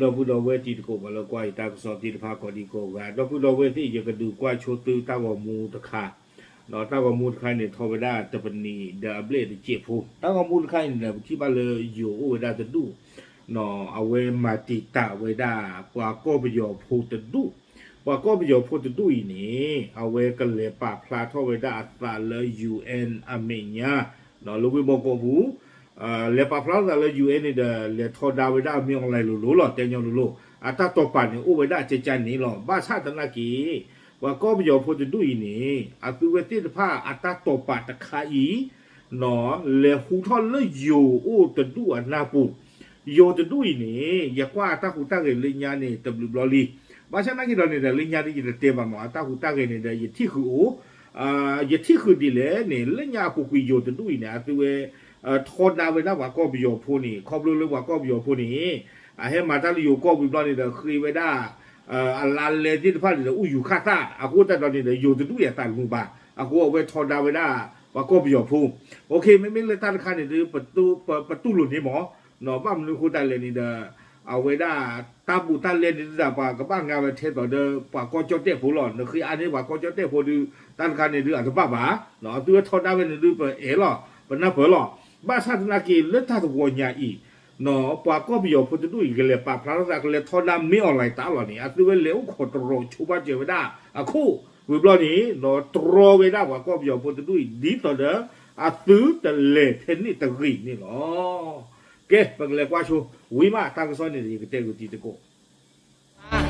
ဒီပုၢ်ဒီဝဲၢ်တံၤသကိး ပှၤလၢကွၢ်ယတၢ်ကစီၣ်သ့ၣ်တဖၣ်ကိးဒံကိးဂၤ, ဒီပုၢ်ဒီဝဲၢ်သ့ၣ် ယကဒုးကွၢ်ဆိသုတၢ်ဂီၤမူတခါ, တၢ်ဂီၤမူတခါန့ၣ် ထီၣ်ဝဲဒၣ်တပနံးဒီးအဘျဲၣ်တစဲးဖိ, တၢ်ဂီၤမူတခါအံၤန့ၣ်ဒီး ပထံၣ်ဘၣ်လၢယိၤအိၣ်ဝဲဒၣ်တဒူၣ်, အဝဲမၤတံာ်တာ်ဝဲဒၣ် ပှၤကီၢ်ပယီၤဖိတဒူၣ်, ပှၤကီၢ်ပယီၤဖိတဒူၣ်အံၤန့ၣ် အဝဲကလဲၤပာ်ဖျါထီၣ်ဝဲဒၣ်အသးလၢ UN အမဲာ်ညါ လၢဝ့ၢ်ဘီကီၢ်ပူၤ, လဲၤပာ်ဖျါထီၣ်သးလၢ UN န့ၣ်ဒီး လဲၤထီဒါဝဲဒၣ် မင်းအောင်လှိုင် လိၤလိၤလီၤ, တဲညီလိၤလိၤ, အတၢ်တိာ်ပာ်န့ၣ် အိၣ်ဝဲဒၣ်ကကန့ၣ်လီၤ. ဘၣ်ဆၣ်သနာ်က့ ပှၤကီၢ်ပယီၤဖိတဒူၣ်အံၤန့ၣ် အသုဝဲသ့ၣ်တဖၣ်အတၢ်တိာ်ပာ်တခါအံၤ လဲၤဟူထီၣ်လၢယိၤအိၣ်တဒူၣ်အနၢ်ပူၤ, ယိၤတဒူၣ်အံၤန့ၣ် ယကွၢ်အတၢ်ဟူးတၢ်ဂဲၤလၢညါန့ၣ် တဘျုးဘျီလံ. ဘၣ်ဆၣ်သနာ်က့ဒီးန့ၣ်ဒီး လၢညါဒ်ယတတဲဘၣ်မး အတၢ်ဟူးတၢ်ဂဲၤန့ၣ်ဒီး ယထံၣ်ဃုာ်အိၣ်, ယထံၣ်ဃုာ်ဒ်လဲၣ်န့ၣ် လၢညါအပူၤကွံာ်ယိၤတဒူၣ်အံၤန့ၣ် အသုဝဲ ထီဒါဝဲဒၣ်ပှၤကီၢ်ပယီၤဖိန့ၣ် ခီဖျိလၢပှၤကီၢ်ပယီၤဖိန့ၣ် အဟဲမၤတၢ်လၢယိၤကီၢ်ဝံၤဘျီန့ၣ်ဒီး ဃ့ဝဲဒၣ် အလါလဲသ့ၣ်တဖၣ်န့ၣ်ဒီး အိၣ်ယူၤဃၣ်သၣ် အဃိသတးဒီးန့ၣ်ဒီး ယိၤတဒူၣ်အံၤအသးမုာ်ဘၣ်, အဃိအဝဲထီဒါဝဲဒၣ် ပှၤကီၢ်ပယီၤဖိ, မ့မ့ၢ်လၢတၢ်တခါန့ၣ်ဒီး ပတူၢ်လိာ်န့ၢ်မး, ဘၣ်မနုၤအဃိသတးလဲၣ်န့ၣ်ဒီး အဝဲဒၣ် တၢ်ဘူးတၢ်လဲန့ၣ်ဒၣ် ပှၤကဘၣ်ငါဝဲထဲသိးဒီး ပှၤကီၢ်ကၠီၣ်တဲၣ်ဖိလီၤ. နဃ့အါန့ၢ်ပှၤကီၢ်ကၠီၣ်တဲၣ်ဖိဒီး တၢ်တခါန့ၣ်ဒုးအတဘၣ်ဘၣ်, အသုဝဲထီဒါဝဲန့ၣ်ဒုး ပအဲၣ်လီၤ ပနၢ်ပၢၢ်လီၤ. ဘၣ်ဆၣ်သနာ်က့ လၢတၢ်တဝီညါအံၤ ပှၤကီၢ်ပယီၤဖိတဒူၣ်အံၤ ကလဲၤပာ်ဖျါထီၣ်သး ကလဲၤထီဒါ မင်းအောင်လှိုင် တၢ်လီၤန့ၣ် အသုဝဲလဲၤအိၣ်ခိးတြီၤဆိဘၣ်စၢၤဝဲဒၣ်အခိၣ်, ဝံၤဘျီန့ၣ် တြီဝဲဒၣ်ပှၤကီၢ်ပယီၤဖိတဒူၣ်အံၤ ဒ်သိးဒီးအသုတလဲၤဖဲန့ၣ်တဂ့ၤန့ၣ်လီၤ. ကဲ ပကလဲၤကွၢ်ဆိ, ဝံၤမးတၢ်ကစီၣ်န့ၣ်ဒီး ယကတဲဂုာ်တံၤသကိး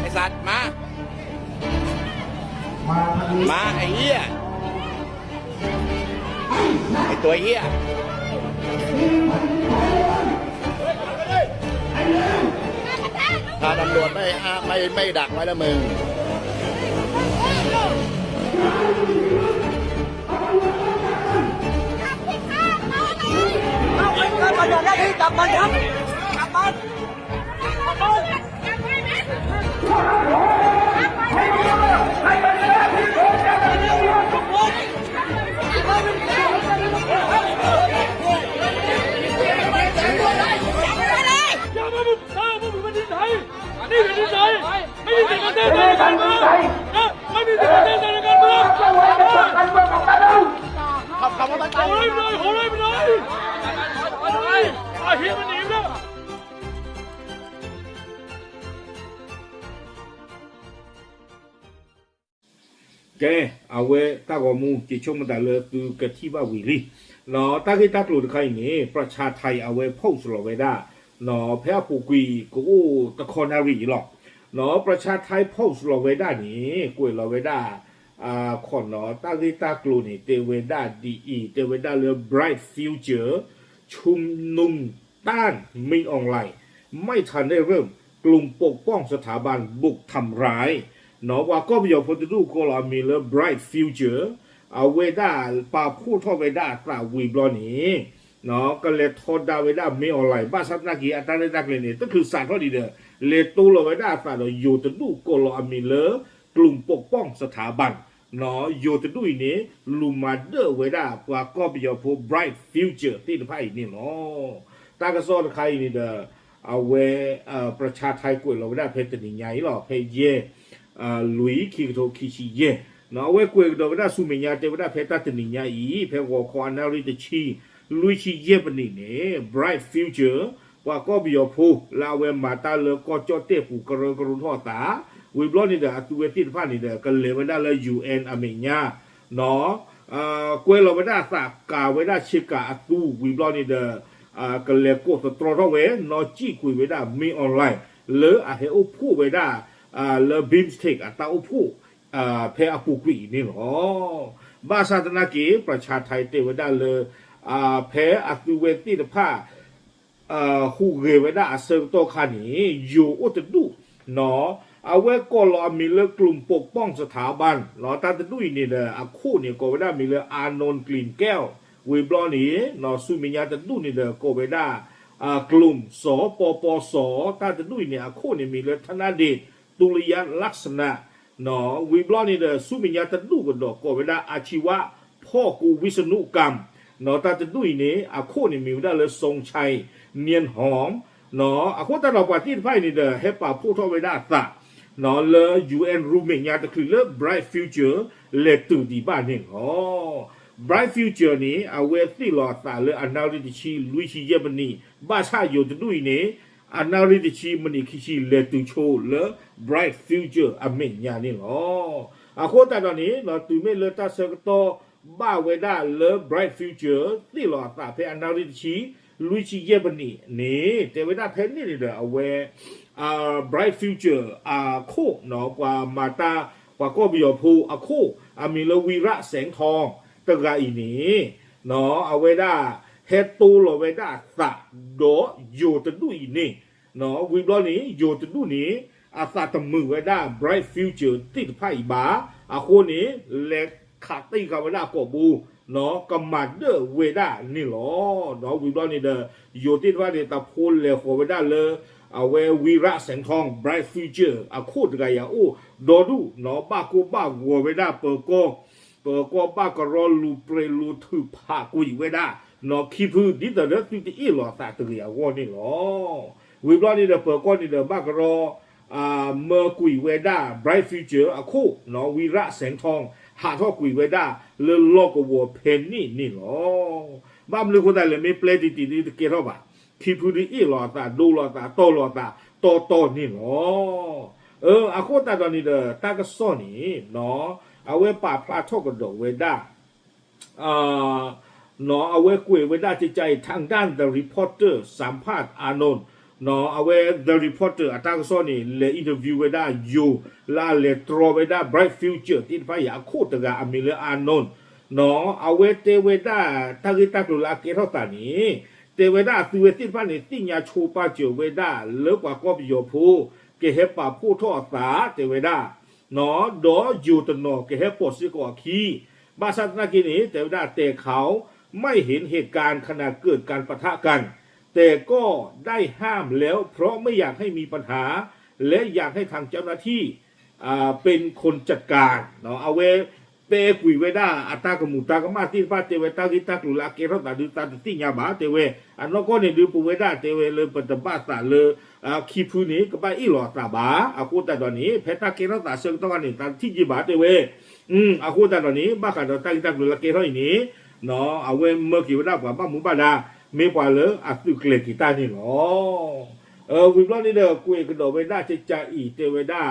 ไอ้สัตว์ มา มา ไอ้เหี้ย ไอ้ตัวเหี้ย ถ้าตำรวจไม่ห้าม ไม่ ไม่ดักไว้แล้วมึง เอาไปเลย ปฏิบัติหน้าที่ จับมันครับ จับมัน จับมัน นี่แผ่นดินไทย ไม่มีสิทธิ์มาแทรกแซงในการเมือง นะ ไม่มีสิทธิ์มาแทรกแซงในการเมือง ขับ ขับรถไป โหยไปเลย โหยไปเลย อาเฮียมันหนีไปแล้ว ကဲ, အဝဲတၢ်ဂီၤမူ ယဆိကမိၣ်သးလၢသုကထံၣ်ဘၣ်ဝံၤလံ. တၢ်ဂ့ၢ်တၢ်ကျိၤတခါအံၤန့ၣ် ပြၢၡါထဲ အဝဲ post လီၤဝဲဒၣ်, ဖဲအပူၤကွံာ်ကအိၣ်တခီနၣ်ရံၣ်အံၤလီၤ. ပြၢၡါထဲ post လီၤဝဲဒၣ်န့ၣ် ကွဲးလီၤဝဲဒၣ် ခိၣ်နီၤ တၢ်ဂ့ၢ်တၢ်ကျိၤန့ၣ် တဲဝဲဒၣ်ဒ်အံၤ, တဲဝဲဒၣ်လၢ bright future ชุมนุมต้าน มินออนไลน์ ไม่ทันได้เริ่ม กลุ่มปกป้องสถาบันบุกทำร้าย ပှၤကီၢ်ပယီၤဖိတဒူၣ် ကိးလီၤအမံၤလၢ bright future, အဝဲဒၣ်ပာ်ဖှိၣ်ထီၣ်ဝဲဒၣ်အသးဝံၤဘျီန့ၣ် ကလဲၤထီဒါဝဲဒၣ် မင်းအောင်လှိုင် ဘၣ်ဆၣ်သနာ်က့ အတၢ်ရဲၣ်တၢ်ကျဲၤန့ၣ် တချုးစးထီၣ်ဒံးဒီး လဲၤတိလီၤဝဲဒၣ်အသးဒီးယိၤတဒူၣ် ကိးလီၤအမံၤလၢ กลุ่มปกป้องสถาบัน ယိၤတဒူၣ်အံၤန့ၣ် လူၤမၤဒၢၣ်ဝဲဒၣ်ပှၤကီၢ်ပယီၤဖိ bright future သ့ၣ်တဖၣ်အံၤန့ၣ်လီၤ. တၢ်ကစီၣ်တခါအံၤန့ၣ်ဒီး အဝဲ ပြၢၡါထဲ ကွဲးလီၤဝဲဒၣ်ဖဲတနံၤညါအံၤလီၤ, ဖဲယဲၢ် လွံၢ် ခံကထိခံဆံယဲၢ်, အဝဲကွဲးကဒီးဝဲဒၣ်ဆူမဲာ်ညါ တဲဝဲဒၣ်ဖဲတၢ်တနံၤညါအံၤ ဖဲဂီၤခီအနၣ်ရံၣ်တဆံ လွံၢ်ဆံယဲၢ်ပနံးန့ၣ် bright future ပှၤကီၢ်ပယီၤဖိ လၢအဝဲမၤတၢ်လၢကီၢ်ကၠီၣ်တဲၣ်ပူၤ ကရၢကရိထီၣ်အသး, ဝံၤဘျီန့ၣ်ဒီး အသုဝဲသ့ၣ်တဖၣ်န့ၣ်ဒီး ကလဲၤဝဲဒၣ်လၢ UN အမဲာ်ညါ ကွဲးလီၤဝဲဒၣ်အသး ကၤဝဲဒၣ်ဆ့ကၤအသူ ဝံၤဘျီန့ၣ်ဒီး ကလဲၤကိးသတြီထီၣ်ဝဲ နီၢ်စံၣ်ကွံာ်ဝဲဒၣ် မင်းအောင်လှိုင် လၢအဟဲအိၣ်ဖှိၣ်ဝဲဒၣ် လၢ BIMSTEC အတၢ်အိၣ်ဖှိၣ် ဖဲအပူၤကွံာ်အံၤန့ၣ်လီၤ. ဘၣ်ဆၣ်သနာ်က့ ပြၢၡါထဲ တဲဝဲဒၣ်လၢ ဖဲအသုဝဲသ့ၣ်တဖၣ် ဟူးဂဲၤဝဲဒၣ်အဆၢကတီၢ်ခါန့ၣ် ယိၤအိၣ်တဒူၣ် အဝဲကိးလီၤအမံၤလၢ กลุ่มปกป้องสถาบัน တၢ်တဒူၣ်အံၤန့ၣ်ဒီး အခိၣ်န့ၣ်ကိးဝဲဒၣ်မံၤလၢ อานนท์ กลิ่นแก้ว ဝံၤဘျီန့ၣ် ဆူမဲာ်ညါတဒူၣ်န့ၣ်ဒီး ကိးဝဲဒၣ် กลุ่ม สปปส တၢ်တဒူၣ်အံၤန့ၣ် အခိၣ်န့ၣ်မံၤလၢ ธนเดช ตุลยลักษณะ ဝံၤဘျီန့ၣ်ဒီး ဆူမဲာ်ညါတဒူၣ်ကဒီး ကိးဝဲဒၣ် อาชีวะ พ.โก วิษณุกรรม တၢ်တဒူၣ်အံၤန့ၣ် အခိၣ်န့ၣ်မံၤဝဲဒၣ်လၢ ทรงชัย เนียนหอม အဃိသတးဒီးပှၤသ့ၣ်တဖၣ်အံၤန့ၣ်ဒီး ဟဲပာ်ဖှိၣ်ထီၣ်ဝဲဒၣ်အသး လၢ ယူႇအၣ် ရူၢ်မဲာ်ညါတချုးလၢ Bright Future လဲၤတုၤဒံးဘၣ်န့ၣ်လီၤ. Bright Future န့ၣ် အဝဲသ့ၣ်လီၤအသးလၢအနၣ်ရံၣ်တဆံ လွံၢ်ဆံယဲၢ်မံးနံး ဘၣ်ဆၣ်ယိၤတဒူၣ်အံၤန့ၣ် အနၣ်ရံၣ်တဆံ မံးနံးခံဆံ လဲၤတုၤဆိလၢ Bright Future အမဲာ်ညါန့ၣ်လီၤ. အဃိသတးဒီးန့ၣ် တုၤမ့ၢ်လၢတၢ်ဆၢကတီၢ်ဘၣ်ဝဲဒၣ်လၢ Bright Future သ့ၣ်လီၤအသးဖဲအနၣ်ရံၣ်တဆံ လွံၢ်ဆံယဲၢ်မံးနံးန့ၣ် တဲဝဲဒၣ်ဖဲန့ၣ်န့ၣ်ဒီး အဝဲ Bright Future အခိၣ် ပှၤမၤတၢ် ပှၤကီၢ်ပယီၤဖိအခိၣ် အမံၤလၢ ဝံရၣ် စဲးထီၣ် တဂၤအံၤန့ၣ် အဝဲဒၣ် ဟဲတိလီၤဝဲဒၣ်အသး ဒီးယိၤတဒူၣ်အံၤန့ၣ် ဝံၤဘျီန့ၣ် ယိၤတဒူၣ်န့ၣ် အသးတမုာ်ဝဲဒၣ် Bright Future သ့ၣ်တဖၣ်အံၤဘၣ်. အဃိန့ၣ် လဲၤခးတံၢ်ဃာ်ဝဲဒၣ်အကိာ်ဘိ ကမၤဒၢၣ်ဝဲဒၣ်န့ၣ်လီၤ. ဝံၤဘျီန့ၣ်ဒီး ယိၤသ့ၣ်တဖၣ်န့ၣ် တၢ်ဖိလဲၤဃီၤဝဲဒၣ်လၢ အဝဲ ဝံရၣ် စဲးထီၣ် Bright Future အခိၣ်တဂၤအံၤအအိၣ်ဒီဒူၣ် ဘၣ်ကိၢ်ဘၣ်ဂီၤဝဲဒၣ်ပၢၤကီၢ် ပၢၤကီၢ်ဘၣ်ကရီလူၤပြဲၤလူၤထုးဖးကွံာ်ဝဲဒၣ် ခံဖုဒ်သိးဒီးသုတအ့ၣ်လီၤအသးတဂ့ၤအဂီၢ်န့ၣ်လီၤ. ဝံၤဘျီန့ၣ်ဒီး ပၢၤကီၢ်န့ၣ်ဒီး ဘၣ်ကရီ မၢကွံာ်ဝဲဒၣ် Bright Future အခိၣ် ဝံရၣ် စဲးထီၣ် ဟးထီၣ်ကွံာ်ဝဲဒၣ်လၢလီၢ်ကဝီၤဖဲန့ၣ်န့ၣ်လီၤ. ဘၣ်မနုၤအဃိသတးလဲၣ် မ့ၢ်ပျဲတံၢ်တံၢ်ဒုတကဲထီၣ်ဘၣ်. ခံဖုဒုအ့ၣ်လီၤအသး ဒိလီၤအသး တီၢ်လီၤအသး တီတီန့ၣ်လီၤ. အဃိသတးဒီးန့ၣ်ဒီး တၢ်ကစီၣ်န့ၣ် အဝဲပာ်ဖျါထီၣ်ကဒီးဝဲဒၣ် အဝဲကွဲးဝဲဒၣ်ကကါအံၤ ทางด้าน The Reporter สัมภาษณ์ อานนท์ အဝဲ The Reporter အတၢ်ကစီၣ်န့ၣ် လဲၤ interview ဝဲဒၣ်ယိၤ လၢအလဲၤတြီဝဲဒၣ် Bright Future သ့ၣ်တဖၣ်အံၤအခိၣ်တဂၤအမံၤလၢ Arnold အဝဲတဲဝဲဒၣ်တၢ်ဂ့ၢ်တၢ်ကျိၤလၢအကဲထီၣ်သးန့ၣ် တဲဝဲဒၣ်အသုဝဲသ့ၣ်တဖၣ်န့ၣ် သ့ၣ်ညါဆိပာ်စၢၤဝဲဒၣ်လၢပှၤကီၢ်ပယီၤဖိ ကဟဲပာ်ဖှိၣ်ထီၣ်အသး တဲဝဲဒၣ် ဒီးယိၤတနီၤကဟဲပိာ်စ့ၢ်ကီးအခံ ဘၣ်ဆၣ်သနာ်က့န့ၣ် တဲဝဲဒၣ် แต่เขาไม่เห็นเหตุการณ์ขณะเกิดการปะทะกัน แต่ก็ได้ห้ามแล้วเพราะไม่อยากให้มีปัญหา และอยากให้ทางเจ้าหน้าที่ เป็นคนจัดการ အဝဲ ပဲကွံာ်ဝဲဒၣ်အတၢ်ကမူးတၢ်ကမၣ်သ့ၣ်တဖၣ် တဲဝဲတၢ်ဂ့ၢ်တၢ်ကျိၤလၢအကဲထီၣ်သးဒုး သးတသ့ၣ်ညါဘၣ် တဲဝဲ အနီၢ်ကီၢ်န့ၣ်ဒုး ပဝဲဒၣ်တဲဝဲလၢ ပတဘၣ်သးလၢ ခံဖုန့ၣ် ကဘၣ်အ့ၣ်လီၤအသးဘၣ်. အဃိသတးဒီးန့ၣ် ဖဲတၢ်ကဲထီၣ်သးဆၢကတီၢ်ခါန့ၣ် သးတထံၣ်က့ၤဘၣ် တဲဝဲ အဃိသတးဒီးန့ၣ် ဘၣ်ဃးဒီးတၢ်ဂ့ၢ်တၢ်ကျိၤလၢကဲထီၣ်အံၤန့ၣ် အဝဲမၢက့ၤဝဲဒၣ်ပှၤဘၣ်မူဘၣ်ဒါ မ့ၢ်ပှၤလၢအသုးကျဲၤက့ၤတၢ်န့ၣ်လီၤ. ဝံၤဘျီန့ၣ်ဒီး ကွဲးကဒီးဝဲဒၣ်ကကါ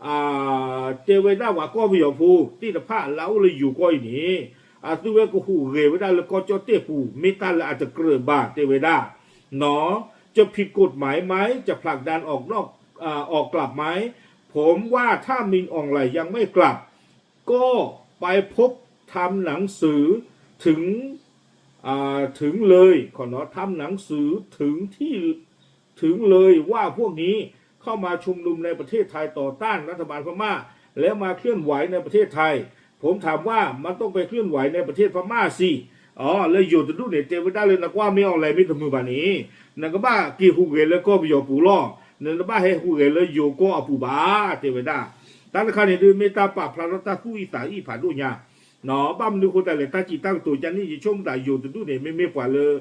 အံၤ တဲဝဲဒၣ် တဲဝဲဒၣ်ပှၤကီၢ်ပယီၤဖိသ့ၣ်တဖၣ်လၢအအိၣ်လၢယိၤကီၢ်အံၤန့ၣ် အသုဝဲကဟူးဂဲၤဝဲဒၣ်လၢကီၢ်ကၠီၣ်တဲၣ်ပူၤ မ့ၢ်တၢ်လၢအတကြၢးဘၣ် တဲဝဲဒၣ် จะผิดกฎหมายไหม จะผลักดันออกนอก อ่าออกกลับไหม ผมว่าถ้ามินอองหลายยังไม่กลับ ก็ไปพบทำหนังสือถึง อ่าถึงเลยขอเนาะทำหนังสือถึงที่ถึงเลยว่าพวกนี้เข้ามาชุมนุมในประเทศไทยต่อต้านรัฐบาลพม่า แล้วมาเคลื่อนไหวในประเทศไทย ผมถามว่ามันต้องไปเคลื่อนไหวในประเทศพม่าสิ အလၢယိၤတဒူၣ်န့ၣ် တဲဝဲဒၣ်လၢနကွၢ်မ့ၢ် online မ့ၢ်တမုာ်ဘၣ်န့ၣ် နကဘၣ်က့ၤဟူးဂဲၤလၢကီၢ်ပယီၤပူၤလီၤ. နတဘၣ်ဟဲဟူးဂဲၤလၢယိၤကီၢ်အပူၤဘၣ် တဲဝဲဒၣ်. တၢ်တခါန့ၣ်ဒုး မ့ၢ်တၢ်ပာ်ဖျါထီၣ်တၢ်သူၣ်အံၣ်သးအံၣ်ဖးဒိၣ်ညါ ဘၣ်မနုၤအဃိသတးလဲၣ် တၢ်စံးတၢ်ကတိၤကန့ၣ် ယဆိကမိၣ်သးယိၤတဒူၣ်န့ၣ် မ့မ့ၢ်ပှၤလၢ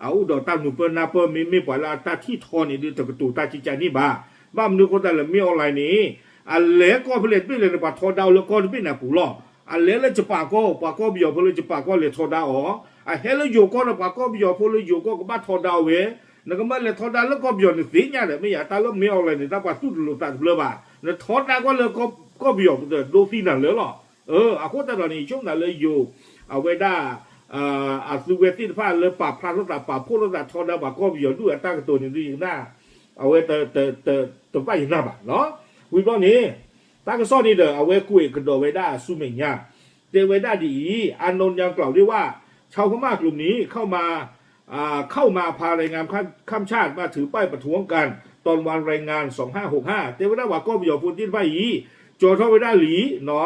အအိၣ်ဒီးတၢ်နုာ်ပၢၢ်နၢ်ပၢၢ် မ့မ့ၢ်ပှၤလၢအတၢ်ထံၣ်ထီန့ၣ်ဒုး တကတိၤတၢ်ကကန့ၣ်ဘၣ်. ဘၣ်မနုၤအဃိသတးလဲၣ် မ့ၢ် online န့ၣ် အလဲၤကီၢ်ဖဲလဲၣ်တဘ့ၣ်လဲၣ်န့ၣ် ပှၤထီဒါအီၤလၢကီၢ်တဘ့ၣ်န့ၣ်အပူၤလီၤ. အလဲၤလၢယပၣ်ကီၢ် ပှၤကီၢ်ပယီၤဖိလၢယပၣ်ကီၢ်လဲၤထီဒါအီၤ, အဟဲလၢယိၤကီၢ်န့ၣ် ပှၤကီၢ်ပယီၤဖိလၢယိၤကီၢ်ကဘၣ်ထီဒါအီၤဝဲ, နကမၢလဲၤထီဒါလၢကီၢ်ပယီၤန့ၣ်သ့ၣ်ညါဒီး မ့ၢ်ယၤတၢ်လၢမ့ၢ် online န့ၣ် တၢ်ပှၤသူၣ်တလိာ်သးတဘျၢဘၣ်, နထီဒါကွၢ်လၢကီၢ်ပယီၤပူၤဒီးဒိသံနၤလၢာ်လီၤ. အဃိသတးဒီးန့ၣ် ယဆိကမိၣ်သးလၢယိၤ အဝဲဒၣ် အသုဝဲသ့ၣ်တဖၣ်လၢပာ်ဖျါထီၣ်သး ပာ်ဖှိၣ်ထီၣ်သးထီဒါပှၤကီၢ်ပယီၤဒူၣ်အတၢ်ကတိၤန့ၣ်ဒုး ယကနၣ် အဝဲ တဘၣ်ယနၢ်ဘၣ်နီၤ. ဝံၤဘျီန့ၣ် တၢ်ကစီၣ်န့ၣ်ဒီး အဝဲကွဲးကဒီးဝဲဒၣ်ဆူမဲာ်ညါ တဲဝဲဒၣ်ဒ်အံၤ อานนท์ยังกล่าวด้วยว่า ชาวพม่ากลุ่มนี้เข้ามา อ่าเข้ามาพารายงานข้ามชาติว่าถือป้ายประท้วงกันตอนวันแรงงาน สองห้าหกห้า တဲဝဲဒၣ်ပှၤကီၢ်ပယီၤဖိသ့ၣ်တဖၣ်အံၤ ကၠီထီၣ်ဝဲဒၣ်လံနီၤ,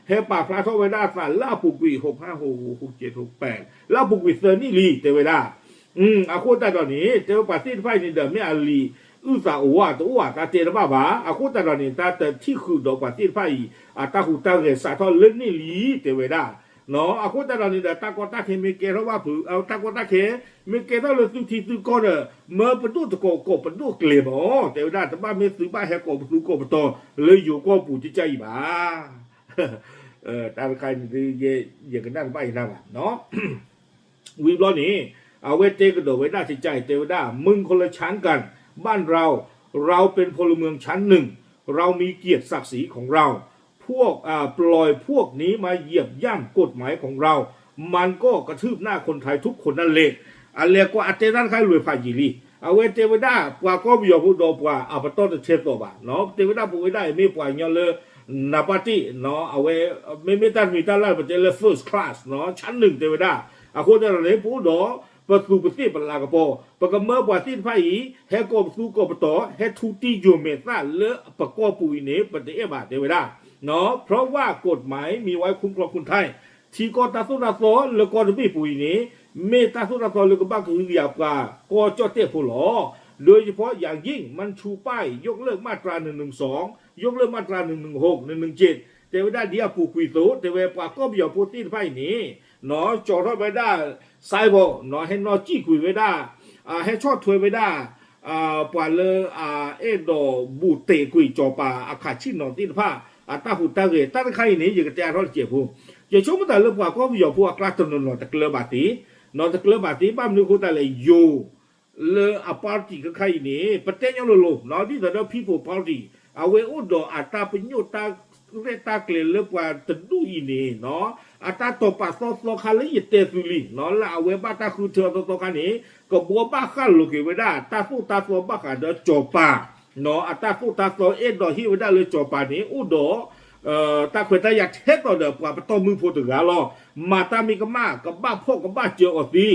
ဟဲပာ်ဖျါထီၣ်ဝဲဒၣ်အသးလၢအပူၤကွံာ် ဟိးဖးဟိးဟူးက့ၤထူးပဲး လၢအပူၤကွံာ်သၢနံၣ်လံ တဲဝဲဒၣ်. အဃိသတးဒီးန့ၣ် တဲဝဲပှၤသ့ၣ်တဖၣ်အံၤန့ၣ်ဒီး မ့ၢ်အလံာ်အုၣ်သးအိၣ်ဧါ တအိၣ်ဧါ တၢ်တဲတဘၣ်ဘၣ်. အဃိသတးဒီးန့ၣ် တၢ်တထံၣ်ဃုာ်ဒီးပှၤသ့ၣ်တဖၣ်အံၤ အတၢ်ဟူးတၢ်ဂဲၤစးထီၣ်လၢန့ၣ်လံ တဲဝဲဒၣ်. အဃိသတးဒီးန့ၣ်ဒီး တၢ်ကီတၢ်ခဲမ့ၢ်ကဲထီၣ်ဘၣ်ဖုး တၢ်ကီတၢ်ခဲ မ့ၢ်ကဲထီၣ်လၢသုထံသုကီၢ်ဒီး မၢပဒိၣ်တကိးကိးပဒိၣ်ကျဲၤမး တဲဝဲဒၣ် တဘၣ်မ့ၢ်သုဘၣ်ဟဲကိးပသူကိးပတီၤလၢယိၤကီၢ်ပူၤကကၢ်အံၤဘၣ်. တၢ်တခါန့ၣ် ယကနၣ်တဘၣ်ယနၢ်ဘၣ် ဝံၤဘျီန့ၣ် အဝဲတဲကဒီးဝဲဒၣ်ကကၢ်အံၤ တဲဝဲဒၣ် มึงคนละชั้นกัน บ้านเรา เราเป็นพลเมืองชั้นหนึ่ง เรามีเกียรติศักดิ์ศรีของเรา พวกอ่าปล่อยพวกนี้มาเหยียบย่ำกฎหมายของเรา มันก็กระทืบหน้าคนไทยทุกคนนั่นแหละ အလဲၤကွၢ်အတဲတၢ်တခါလွဲၢ်ဖးယံာ်လံ အဝဲတဲဝဲဒၣ် ပှၤကီၢ်ပယီၤဖိဒီးပှၤအပတီၢ်တထဲသိးဘၣ် တဲဝဲဒၣ်ပဝဲဒၣ်အံၤမ့ၢ်ပှၤကညီလၢ နံပါတ်တစ် အဝဲ မ့မ့ၢ်တၢ်တမံၤတၢ်လၢ်ပတဲလၢ first class ชั้นหนึ่ง တဲဝဲဒၣ် အဃိသတးဒီးန့ၣ် ပအိၣ်ဒီး ပသူးပသ့ၣ်ပလၤကပီၤ ပကမၢပှၤသ့ၣ်တဖၣ်အံၤ ဟဲကိးပသူကိးပတီၤ ဟဲထူတံယိာ်မဲာ်သၣ်လၢပကီၢ်ပူၤအံၤန့ၣ် ပတအဲၣ်ဘၣ်တဲဝဲဒၣ် เพราะว่ากฎหมายมีไว้คุ้มครองคนไทย ထံကီၢ်တၢ်သိၣ်တၢ်သီလၢကီၢ်တဘ့ၣ်ပူၤအံၤန့ၣ် မ့ၢ်တၢ်သိၣ်တၢ်သီလၢကဘၣ်ကဟုကယာ်ပှၤကီၢ်ကၠီၣ်တဲၣ်ဖိလီၤ โดยเฉพาะอย่างยิ่ง มันชูป้ายยกเลิกมาตรา หนึ่งหนึ่งสอง ยกเลิกมาตรา หนึ่งหนึ่งหก หนึ่งหนึ่งเจ็ด တဲဝဲဒၣ်ဒ်အပူၤကွံာ်အသိး တဲဝဲပှၤကီၢ်ပယီၤဖိသ့ၣ်တဖၣ်အံၤန့ၣ် ကၠီၤထီၣ်ဝဲဒၣ် ဆိုင်ဘုတ် ဟဲနီၣ်စံၣ်ကွံာ်ဝဲဒၣ် ဟဲဆီၣ်ထွဲဝဲဒၣ် ပှၤလၢအအဲၣ်ဒိးဘူးတဲာ်ကွံာ်စီၤပၤအခးဆံၣ်နီၤသ့ၣ်တဖၣ် အတၢ်ဟူးတၢ်ဂဲၤ တၢ်တခါအံၤန့ၣ် ယကတဲအါထီၣ်တစဲးဖိ ယဆိကမိၣ်သးလၢပှၤကီၢ်ပယီၤဖိအကျါတနီၤနီၤတကျၢၤဘၣ်သ့ တကျၢၤဘၣ်သ့ ဘၣ်မနုၤအဃိသတးလဲၣ် ယိၤ လၢအ party ခဲခါအံၤန့ၣ် ပတဲညီလိၤလိၤ ဒ်သိးဒီး People Party အဝဲအိၣ်ဒီးအတၢ်ပညိၣ်တၢ်ရဲၣ်တၢ်ကျဲၤလၢပှၤတဒူၣ်အံၤန့ၣ် အတၢ်တိာ်ပာ်သီသီခါလၢယတဲသုလံ လၢအဝဲဘၣ်တၢ်ဃုထၢအသီသီခါန့ၣ် ကဘှီဘၣ်ဃၣ်လိာ်က့ၤဝဲဒၣ် တၢ်သိၣ်တၢ်သီဘၣ်ဃးဒီးစီၤပၤ အတၢ်သိၣ်တၢ်သီအဲၣ်ဒိးဟ့ၣ်ဝဲဒၣ်လၢစီၤပၤန့ၣ် အိၣ်ဒီး တၢ်ခွဲးတၢ်ယာ်ထဲသိးဒီးပှၤပတီၢ်မုၢ်ဖိတဂၤလီၤ. မၤတၢ်မ့ၢ်ကမၣ် ကဘၣ်ဖီၣ်ကဘၣ်စၢၤအီၤသ့.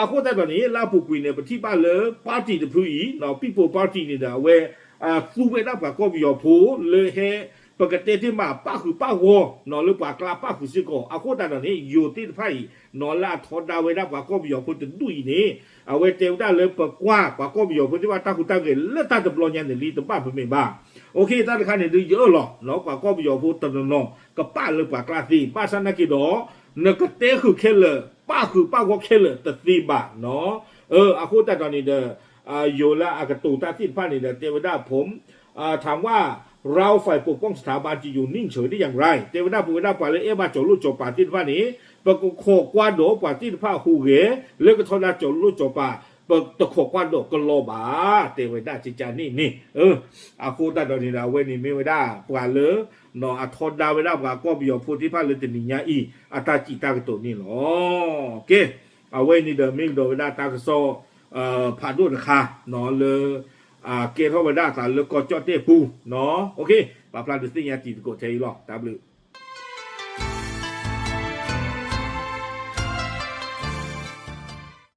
အဃိသတးဒီးန့ၣ် လၢအပူၤကွံာ်န့ၣ် ပထံၣ်ဘၣ်လၢ party တဖုအံၤ People Party န့ၣ်ဒီး အဝဲသူဝဲဒၣ်ပှၤကီၢ်ပယီၤဖိလၢဟဲ ပကတဲတ့ၢ်မး ပၣ်ဃုာ်ပၣ်ဂီၢ် လၢပှၤကျါပၣ်ဃုာ်စ့ၢ်ကီး. အဃိသတးဒီးန့ၣ် ယိၤသ့ၣ်တဖၣ်အံၤ လၢအထီဒါဝဲဒၣ်ပှၤကီၢ်ပယီၤဖိတဒူၣ်အံၤန့ၣ် အဝဲတဲဝဲဒၣ်လၢပကွၢ်ပှၤကီၢ်ပယီၤဖိသ့ၣ်တဖၣ်တၢ်ဟူးတၢ်ဂဲၤလၢတၢ်တဘျီညါန့ၣ်လံ တဘၣ်ပမ့ၢ်ဘၣ်. တၢ်တခါန့ၣ်ဒုးယအၢၣ်လီၤ ပှၤကီၢ်ပယီၤဖိတနီၤနီၤ ကပာ်လၢပှၤကျါသ့ ဘၣ်ဆၣ်နာ်က့ဒီး နကတဲဃုာ်ခဲလၢာ် ပၣ်ဃုာ်ပၣ်ဂီၢ်ခဲလၢာ်တသ့ဘၣ်. အဃိသတးဒီးန့ၣ်ဒီး ယိၤလၢအကတိၤတၢ်သ့ၣ်တဖၣ်န့ၣ်ဒီး တဲဝဲဒၣ်ဖိ ถามว่าเราฝ่ายปกป้องสถาบันจะอยู่นิ่งเฉยได้อย่างไร တဲဝဲဒၣ်ပဝဲဒၣ်ပှၤလၢအဲၣ်ဘၣ်စီၤလိၣ်စီၤပၤသ့ၣ်တဖၣ်န့ၣ် ပကခိးကွၢ်ဒီးပှၤသ့ၣ်တဖၣ်ဟူးဂဲၤ လၢကထီဒါစီၤလိၣ်စီၤပၤ ပတခိးကွၢ်ဒီးကလီဘၣ် တဲဝဲဒၣ်ကကန့ၣ်န့ၣ်. အဃိသတးဒီးန့ၣ်ဒီး အဝဲန့ၣ်မ့ၢ်ဝဲဒၣ်ပှၤလၢ အထီဒါဝဲဒၣ်ပှၤကီၢ်ပယီၤဖိသ့ၣ်တဖၣ်လၢတနံၤညါအံၤ အတၢ်စံးတၢ်ကတိၤန့ၣ်လီၤ. ကဲ အဝဲန့ၣ်ဒီးမ့ၢ်ကဒီးဝဲဒၣ်တၢ်ကစီၣ် ဖးဒိၣ်တခါ လၢ ကဲထီၣ်ဝဲဒၣ်အသးလၢကီၢ်ကၠီၣ်တဲၣ်ပူၤ. ပာ်ဖျါဒုးသ့ၣ်ညါတံၤသကိးထဲအံၤလီၤ. တၢ်ဘျုး